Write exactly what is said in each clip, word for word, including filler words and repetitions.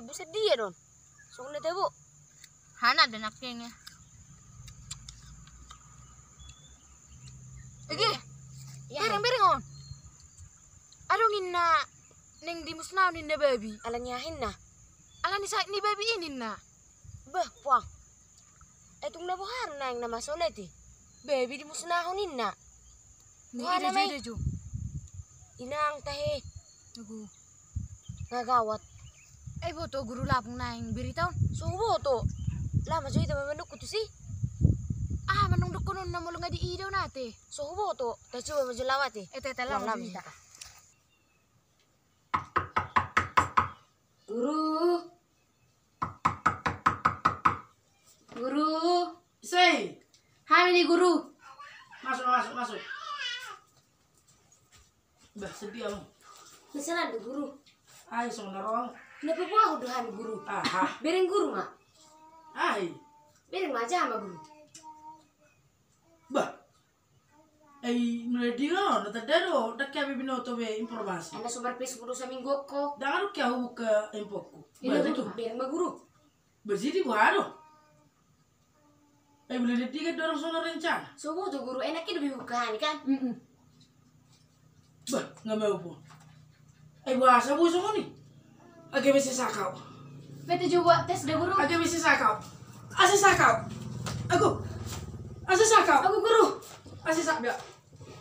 Buset dia don. Songon na tabo. Hana dan akhirnya. Ege. Ya. Bereng bereng on. Adong inna neng dimusnahon inna babi. Alani aha inna? Alani sahit ni babi i ninna. Bah, puang. Ai tung na boha do naeng na masa on ate. Babi dimusnahon inna. Ni boha ida nama jo, i? Ida jo. Inang tahe. Ago. Nga gawat. Ai boto guru lapung naeng berita on? So huboto. Lama jo ita mamandokku tusi. Ah, mandok dokkon on na molo nga diida on ate. So huboto. Tacoba ma jo laho ate. Eh, tete, lama ma jo ita. Guru. Guru. Ise i? Hami ni guru. Masuk, masuk, masuk. Bah, sedih aku. Misalnya ada guru. Ai, songon na ro. Kenapa buah udah hami guru? Aha. Bereng guru ma. Ai. Bereng ma aja sama guru. Bah. Ai, mulai di on, na tanda do, ndang hea be binoto be informasi. Anda sumber Facebook dosa minggu ko. Ndang adong hea hubuka infoku. Ini baru guru, tu. Bereng ma guru. Bereng di gua do. Ai, mulai di tiga dorong sono rencana. So boto guru, enak i do be buka ni kan? Mm-mm. Bah, nga mau po. Ai, boasa boi songon i? Age be sesa kau. Bete jo buat tes da guru. Age be sesa kau. Asa sesa kau. Ago. Asa sesa kau. Ago guru. Asa sesa bia.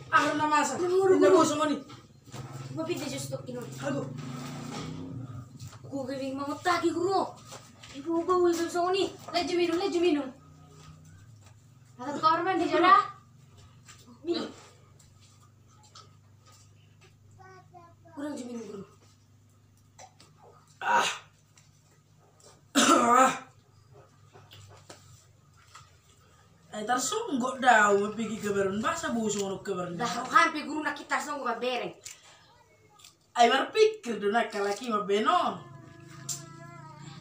Ah, na masa. Guru, guru. Inda boi songon i. Gua pindah just tok inon. Ago. Gua gabing mangot lagi guru. Ibu gua boi songon i. Laju minum, laju minum. Angkat kamar mandi jo da. Minum. Kurang jo minum guru. Ah. Ah. Ai tarsonggot do au mambege kabar on, boasa boi songon on kabar on. Dah, roham pe guru na kita tarsonggot mambereng. Ai marpikir do nangkin halak i mambahen on.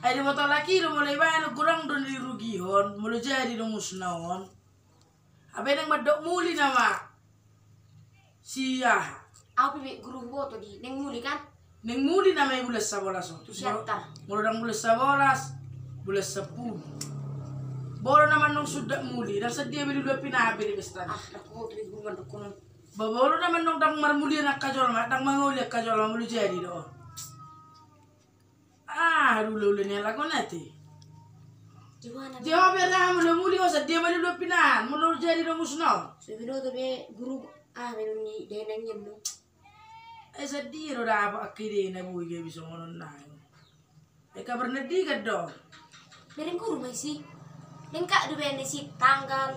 Ai diboto halak i do molo ibahen on godang do na dirugihon, molo jadi do musna on. Hape naeng mandok muli nama. Si aha? Au pe be guru huboto di, naeng muli kan? Naeng muli nama i bulan sabolas on. Tu Siantar. Molo ndang bulan sabolas, bulan sampulu. Molo nama ndang sundat muli, ndang sadia be luluan pinahan be di pesta. Ah, ndang huboto be guru mandokkon on. Ba molo nama ndang, ndang marmulian angka jolma, ndang mangoli angka jolma molo jadi do. Ah, ulaula ni halak on ate. Jawabanna. Jawab be ra molo muli on, sadia ma luluan pinahan molo jadi do musna on. So binoto be guru, ah, minum ni denang ian do. Ai sadia do dapot angka ide na boi gabe songon on nai. Ai kabar na digan do. Bereng guru ma isi. Lengkap do be na isi tanggal.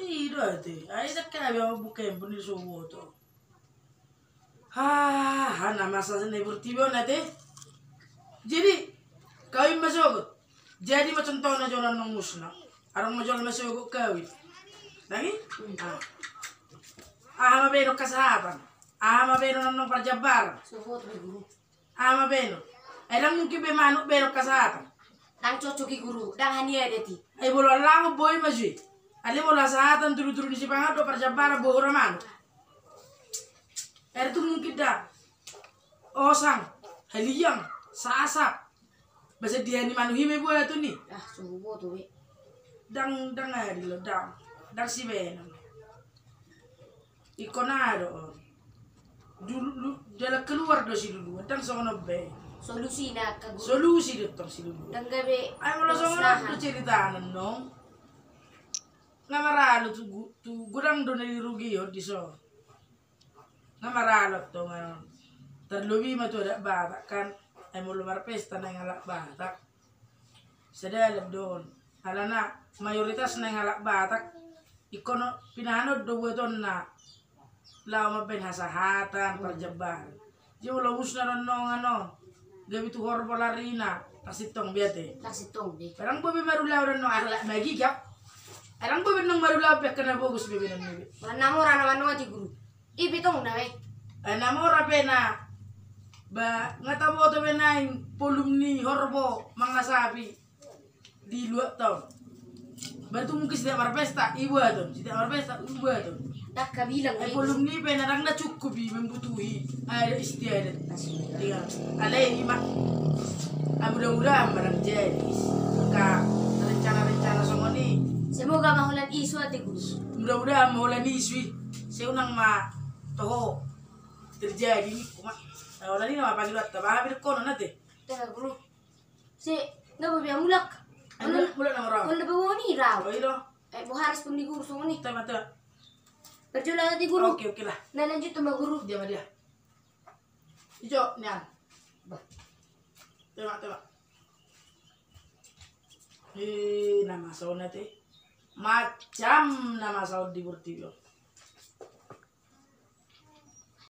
I do ate. Ai ndang hea be au buka handphone i so boto. Ha, ha, na masa ni portibi on ate. Jadi kawin ma sogot. Jadi ma contohna jo na naeng musna. Adong ma jolma sogot kawin. Lagi? Hmm. Ah. Aha ma bahenon, hasahatan? Aha ma bahenon na naeng parjambaran? Sogot be guru. Aha ma bahenon? Ai ndang mungkin be manuk bahenon hasahatan. Ndang cocok i guru, ndang haniadat i. Ai molo allangon boi ma jo i. Alai molo hasahatan, tudu-tudu ni sipanganon dohot parjambaran, boha ra manuk. Ai ndang mungkin da. Osang, haliang, sasap. Ba sadia ni manuk i ma i buaton i. Ah, so huboto be. Ndang, ndang adil do, ndang. Ndang sibahenon. Ingkon aha do on? Dulu, lu, jalan keluar do siluluan, ndang songon on be. Solusi na angka guru. Solusi do tong siluluan. Ndang gabe. Ai molo songon on do ceritana nong. Nga maralo tu gu-, tu godang do na dirugihon dison. Nga maralo tong, eh, tarlobi ma tu adat Batak kan. Ai molo marpesta naeng halak Batak. Sadalan do on. Alana mayoritas naeng halak Batak ingkon pinahan on do buatonna. Laho mambahen hasahatan, parjambaran. Jadi molo musna do nongan on, gabe tu horbo larina, tarsintong be ate. Tarsintong be. Barang boi be marulaon do nong, alak magiga. Barang boi be nong marulaon be angka na bogus be be nong be. Mana mora na manong ate guru. I pe tong na be. Eh, na mora pe na. Ba nga taboto be naeng polum ni horbo mangasapi di luat on. Berarti mungkin setiap marpesta i buaton, setiap marpesta i buaton. Dang habilang. Eh, bolum ni pe na dang na cukup i mambutuhi adat istiadat. Iya. Alai i ma. Ah, mudah-mudahan ma dang jadi angka rencana-rencana songon i. Semoga ma holan isu ate, Guru. Mudah-mudahan ma holan isu i. Sai unang ma toho terjadi ni kuma. Nah, holan i na ma pagi batta baha bidek kono nate. Tengah, Guru. Si, nggak mau biar mulak. Ayo, mulak, mulak nama orang. Kalau bawa ni rau. Oh, iya. Eh, boha respon di Guru songon i. Tema, tema. Parjolo ate, Guru. Oke, oke lah. Nah, lanjut sama Guru. Dia sama dia. Ijo, nian. Bah. Tema, tema. Eh, nama sauna te. Macam nama saun di portibi on.